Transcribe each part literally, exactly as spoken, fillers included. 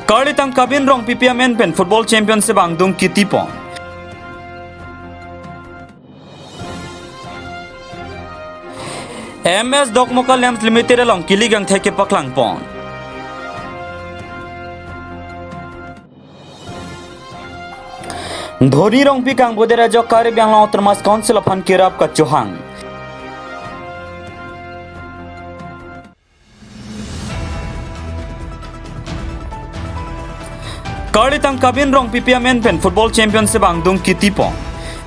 Karlitang Kabin Rongpipi amen pen Football Championship angdung kitipon. M S Dokmoka Lamps Limited along kilik angthek kepaklangpon. Dhoni Rongpi kangbodet ajok Karbi Anglong Autonomous Council aphan kerap kachohang. Karlitang Kabin Rongpipi amen pen Football Championship angdung kitipon.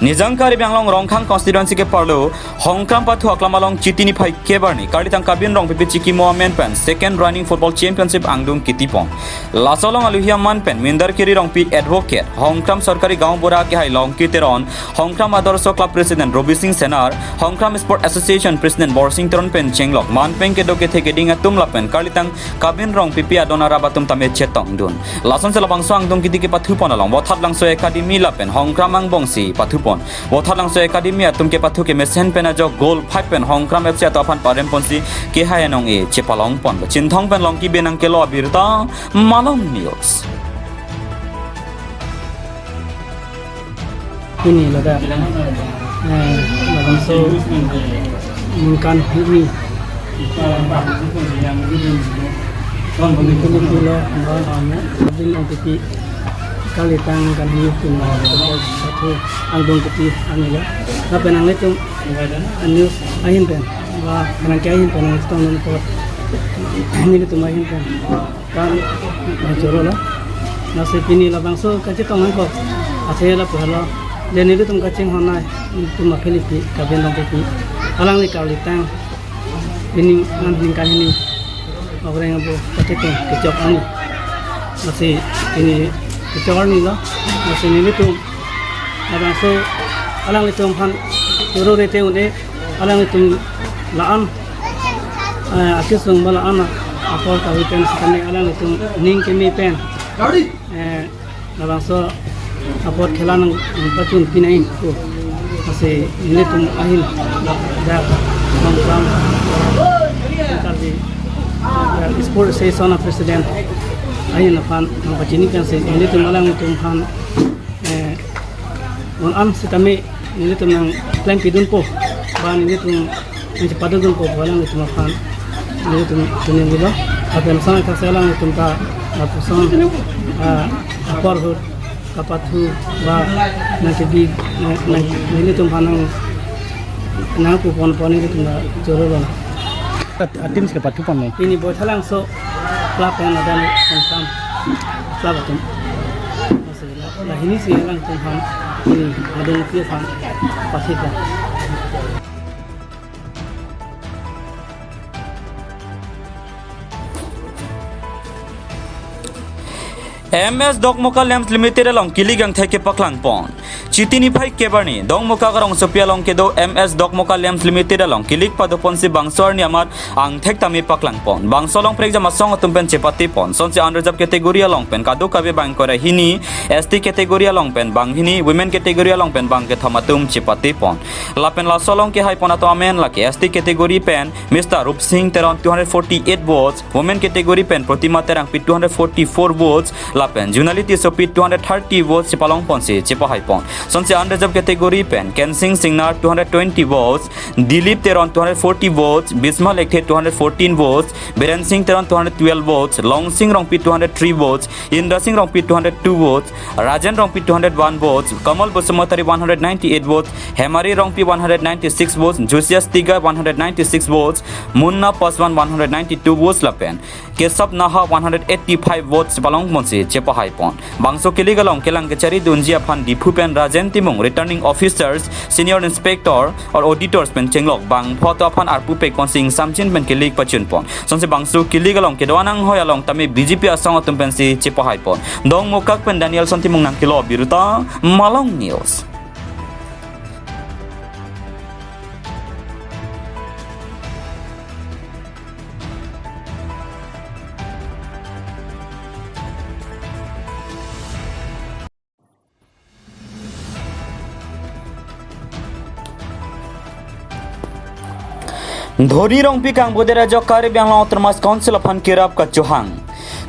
Nijang Karbi Anglong Rongkhang constituency keparlo Hongkram pathu aklam along Chiti niphai kebarni Karlitang Kabin Rongpipi chikimo amen pen second running Football Championship angdung kitipon. Laso along aluhi aman pen Mindar Kiri Rongpi, Advocate, Hongkram Sorkari Gaon Bura akehai Longki Teron, Hongkram Adorsho Club President Robi Singh Senar, Hongkram Sport Association President Borsing Teron pen chenglok manpeng kedo kethe keding atum lapen Karlitang Kabin Rongpipi adon arap atum tame chetongdun. Lasonsi labangso angdung kiti kepathupon along Vothatlangso Academy lapen Hongkram angbongsi pathupon. Vothatlangso Academy atum kepathu kemesen pen ajok goal phai pen Hongkram F C atum aphan paremponsi kehai anong-e chepalongpon. Chinthong pen Longki Benang kelo abirta, Malong News. Ini lada, eh, labangso ningkan hini. Ini kini kilo, Kabin Rongpipi Karlitang ningkan hini pen satu angdung kiti anila. Lapen nanglitum news ahin pen, ba nangke ahin pen nangchetongdun apot, nelitum ahin pen kan choro lo. Lasi pini labangso kachetong nangkok athe lapu halo. Je nelitum kachinghon nai, nelitum aphilipi Kabin Rongpipi, alangli Karlitang pini an ningkan hini okreng apo kachetong kechok ani. Lasi pini kechok ani lo. Lasi nelitum labangso alanglitum aphan choro rete un-e, alanglitum la-an, eh, akesung ba la-an apor kahui pen sitame alanglitum ning keme pen, eh, labangso apot khela nangpachun pinangji ko. Lasi nelitum ahin dak Hongkram Karbi, eh, Sport Association a President ahin aphan nangpachini pensi nelitum alanglitum aphan, eh, non an sitame nelitum nangklem pidunpo, ba nelitum nangchepadodunpo pu alanglitum aphan nelitum tuningilo. Lapen sang kaselang nelitum ta lapuson, ah, apor ahut kapathu ba nangkebi, nang, nang, nelitum aphan nang, nangpuponpon nelitum ta choro lo. At-, atim si kapathuponlo. Pini Vothatlangso club pen ladak Hongkram club atum. Lasi la, la hini si alangtum aphan, ini adung pi aphan pathipon. M S Dokmoka Lamps Limited along kilik angthek kepaklangpon. Chiti niphai kebarni Dokmoka karongsopi along kedo M S Dokmoka Lamps Limited along kilik padoponsi bangso arni amat angthek tame paklangpon. Bangso along prekjam asong atum pen chepatepon. Sonsi unreserved category along pen kadokave bang ingkoi ra hini, S T category along pen bang hini, women category along pen bang kethom atum chepatepon. Lapen laso along kehaipon atum amen lake S T category pen Mister Rupsing Teron two hundred forty-eight votes, women category pen Protima Terangpi two hundred forty-four votes, lapen Junali Tissopi two hundred thirty votes chepalongponsi chepahaipon. Sonsi unreserved category pen Kensing Singnar two hundred twenty votes, Dilip Teron two hundred forty votes, Bisma Lekthe two hundred fourteen votes, Biren Singh Teron two hundred twelve votes, Longsing Rongpi two hundred three votes, Indra Singh Rongpi two hundred two votes, Rajen Rongpi two hundred one votes, Kamal Basumatary one hundred ninety-eight votes, Hemari Rongpi one hundred ninety-six votes, Josias Tiga one hundred ninety-six votes, Munna Paswan one hundred ninety-two votes lapen Kesab Naha one hundred eighty-five votes palongponsi chepahaipon. Bangso kilik along kelang kechari dunji aphan Diphu pen Rajen Timung, returning officers, senior inspector or auditors pen chenglok bangpho atum aphan arpu pekponsi ingsamjin pen kilik pachunpon. Sonsi bangso kilik along kedo-an anghoi along tame B J P asong atum pensi chepahaipon. Dokmoka pen Danielson Timung nangkelo birta, Malong News. Dhoni Rongpi kangbodet ajok Karbi Anglong Autonomous Council aphan kerap kachohang.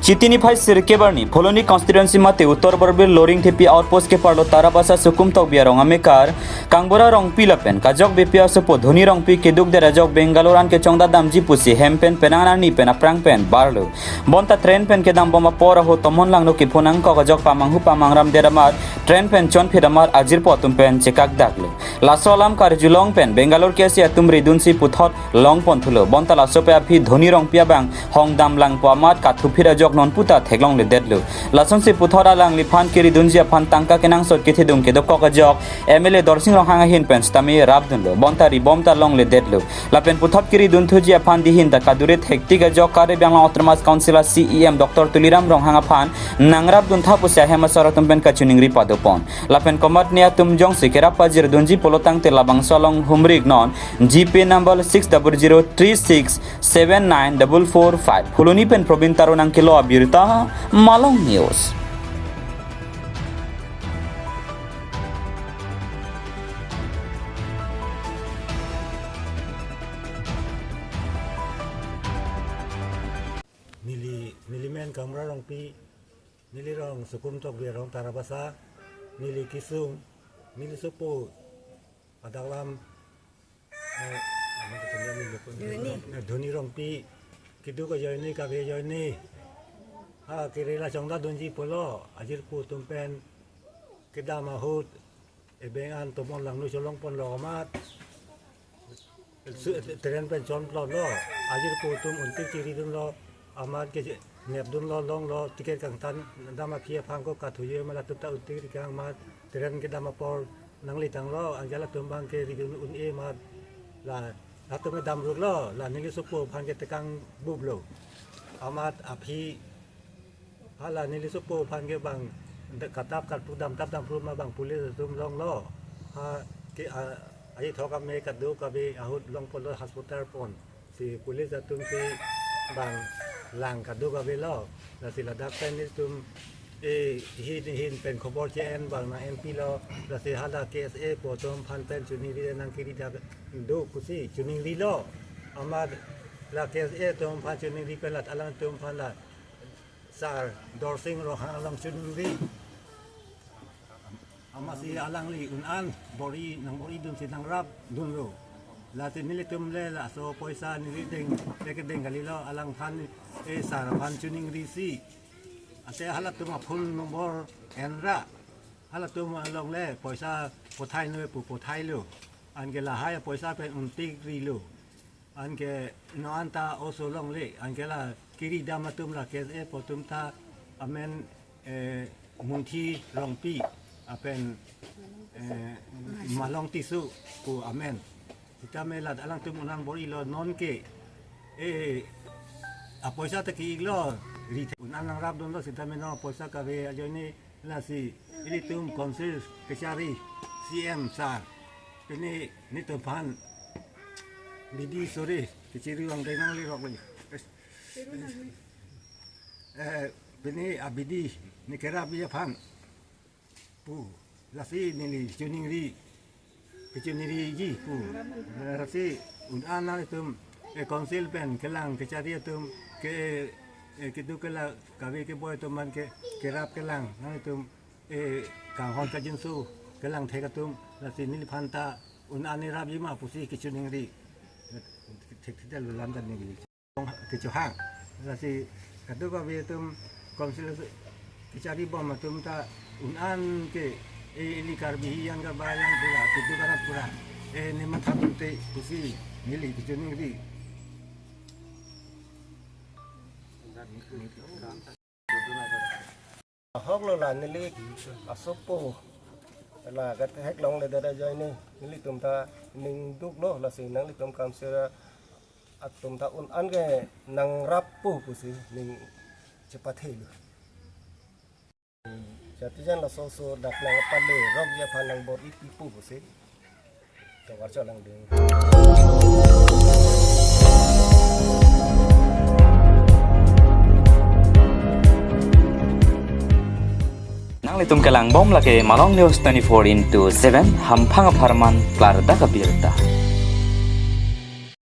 Chiti niphai sirkep arni, Phuloni constituency mate Uttar Borbil Loringthepi outpost keparlo Tarabasa Sukum Tokbi arong amekar, Kangbura Rongpi lapen kajok bepi asopo Dhoni Rongpi keduk der ajok Bangalore an kechongdat damji pusi hem pen penang arni pen aphrang pen barlo. Bonta train pen kedam bom apor ahut tomon langno kiphun angkok ajok pamanghu pamangram der amat, train pen chonphit amat ajirpo atum pen chekak daklo. Laso alam karjulong pen Bangalore K S A atum ridunsi puthot longpon thulo. Bonta laso pen aphi Dhoni Rongpi abang hong damlangpo amat kathuphit ajok non puta theklongledetlo. Lasonsi puthot alangliphan keridunji aphan tangka kenangsot kethedung kedokok ajok M L A Dorsing Ronghang ahin pen sitame rapdunlo. Bonta ribom ta longledetlo. Lapen puthot keridunthuji aphan dihin ta kadure thektik ajok Karbi Anglong Autonomous Council a C E M Doctor Tuliram Ronghang aphan nangrapduntha pusi ahem asor atum pen kachiningri padopon. Lapen komatne atum jongsi kerap pajirdunji pulotangte labangso along humri iknon, G Pay number six double zero three six seven nine double four five. Phuloni pen Probin Taro nangkelo abirta, Malong News. Neli, neli men Kangbura Rongpi, neli rong Sukum Tokbi arong Tarabasa, neli kesung, neli sopo, adaklam, eh, Dhoni. Eh, Dhoni Rongpi, keduk ajoine, kave ajoine. Ha, kere la chongdat dunji pulo, ajirpo atum pen kedam ahut, ebeng an tomon langno cholongponlo amat. Su-, train pen chonplotlo. Ajirpo atum untik chiridunlo. Amat ke nepdunlo, longlo, ticket kangtan dam aphi aphan ko kathuye ma latum ta untik ri kang amat train kedam apor nangletanglo. Anke latum abang ke ridun un-e amat la latum kedam ruklo. La neli sopo aphan ke tekang buplo. Amat aphi Hala neli sopo aphan ke bang de-, katap katpu damtap damprut ma bang police atum longlo. Ha ke, a, aithok ame kaduk kave ahut longponlo hospital pon. Si police atum si bang lang kaduk kavelo. Lasi ladak pen nelitum, eh, hin hin pen khobor che-en bang nang M P lo. Lasi hala K S A po atum aphan pen chiningri nangkiri dak do pusi chiningrilo. Amat la K S A atum aphan chiningri pen la alangtum aphan la Sar Dorsing Ronghang along chiningri. Amatsi alangli un-an bor-i nang bor-idunsi nangrapdunlo. Lasi nelitum le laso poisa neli deng, le kedeng kalilo alangphan, eh, sar aphan chiningrisi. Ante halatum aphone number enra. Halatum along le poisa pothai noi pu pothailo. Anke lahai poisa pen untikrilo. Anke non anta oso longle, anke la kiri dam atum la K S A po atum ta amen, eh, Munthi Rongpi, apen, eh, Malong Tisso pu amen. Sitame la alangtum un-an bor-ilo nonke, eh, apoisa ta ki-iklo, ri un-an nangrapdunlo sitame non apoisa kave ajoine lasi ilitum council kechari C M sir. Pini nelitum aphan bidi sore kechiri vangdeng nanglerok le. Eh, pini abidi neli kerapji aphan pu. Lasi neli chiningri, kechiningriji pu. Lasi un-an nanglitum, eh, council pen kelang kechari atum ke, eh, keduk kela kave keboi atum man ke kerap kelang nanglitum, eh, kanghon kajinso kelang thek atum, lasi neliphan ta un-an nerapji ma pusi kechiningri. Thekthedet lo lam ta neli kechohang. Lasi kadokave atum council kechari bom atum ta un-an ke, eh, ili Karbi hiyan kaba hiyan pura, keduk arat pura, eh, nematha pute pusi neli kechiningri. Ahok lo la neli asopo la kathek longledet ajoine nelitum ta ning duklo, lasi nanglitum council atum ta un-an ke nangrap pu pusi ning chepathelo. Jatijan laso oso dak nangpalerokji aphan nang bor-ipi pu pusi. Tovar cholang ding. Nanglitum kelang bom lake Malong News twenty-four into seven, hamphang apharman klardak abirta.